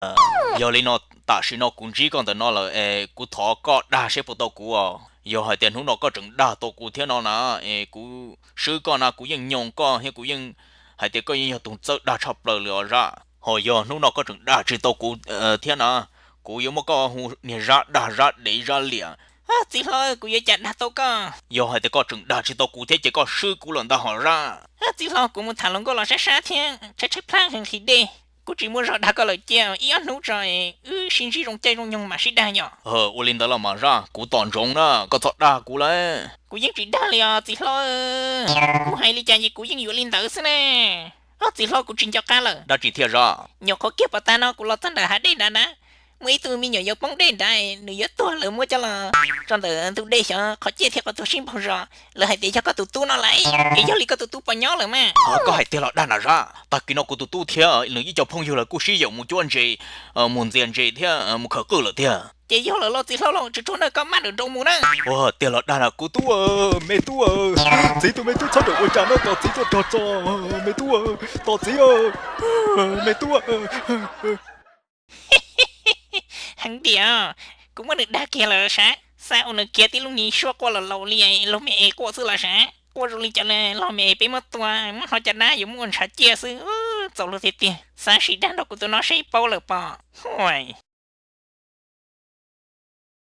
Yog li no, tam sim no kuv ntsib koj ntawm no lawm es kuv thov koj dag seb puas tau kuv os. Yog hais tias hnub no koj tseem dag tau kuv thiab no na, es kuv swb koj na, kuv yeej nyoo koj thiab kuv yeej hais tias koj yeej yog tus txawj dag tshaj plaws li os Zab. Ho yog hnub no koj tseem dag tsis tau kuv thiab na, kuv yuav muab koj hu niag Zab dag Zab dev Zab liam. Txiv hlob, kuv yuav cas dag tau koj? Yog hais tias koj tseem dag tsis tau kuv thiab ces koj swb kuv lawm ntag hos Zab. Txiv hlob, kuv mus tham hluas nkauj los sab sab thiab tshaib tshaib plab nqhis dej, kuv tsis muaj zog dag koj lawm cia ib ob hnub tso, wb sib ntsib zoo caij zoo nyoog mam sib dag yom. Ua li ntawd los mas Zab, kuv tos ntsoov na, koj txhob dag kuv lawm. Kuv yeej tsis dag li os txiv hlob. Kuv hais li cas ces kuv yeej yuav li ntawd xwb ne. Txiv hlob, kuv tsis nco qab lawm. Dab tsi thiab Zab? Nyuam qhuav kiag pom tag no kuv los txog ntawm hav dej nrad na, muaj ib tug me nyuam yaus poob dej nrad, nws yuav tuag lawv muab coj los tso ntawm ntug dej xyov qhov ciaj thiab qhov tuag sib npaug zos, lawv hais tias yog koj tus tub no lawm, es yog li koj tus tub puas nyob lawm mas? Koj hais tiag los dag na Zab? Tag kis no kuv tus tub thiab nws ib co phooj ywg lawv kuj sib yaum mus cuab ntses, mus ntxias ntses thiab mus khawv qwj lawm tiag. Ces yog lawm los txiv hlob, los tsuag tsuag na, koj maj nrawm nroos mus na. Ua tiag los dag na kuv tub, me tub, txiv tus me tub txhob rawm ua cas na, tos txiv tuaj txog tso, me tub, tos txiv, me tub. Heev tiag, kuv muab nws dag kiag lawm sav, xa ua nws kiag tib lub niag suab quaj los laus li log me es quaj xwb los sav, quaj zoo li cov log me es peb muab tua muab hnov cov dab yuav muab ua ntshav ciaj xwb. Txaus luag tiag tiag, xav sim dag nrog kuv tus no seb paub lawm pom. Huaj.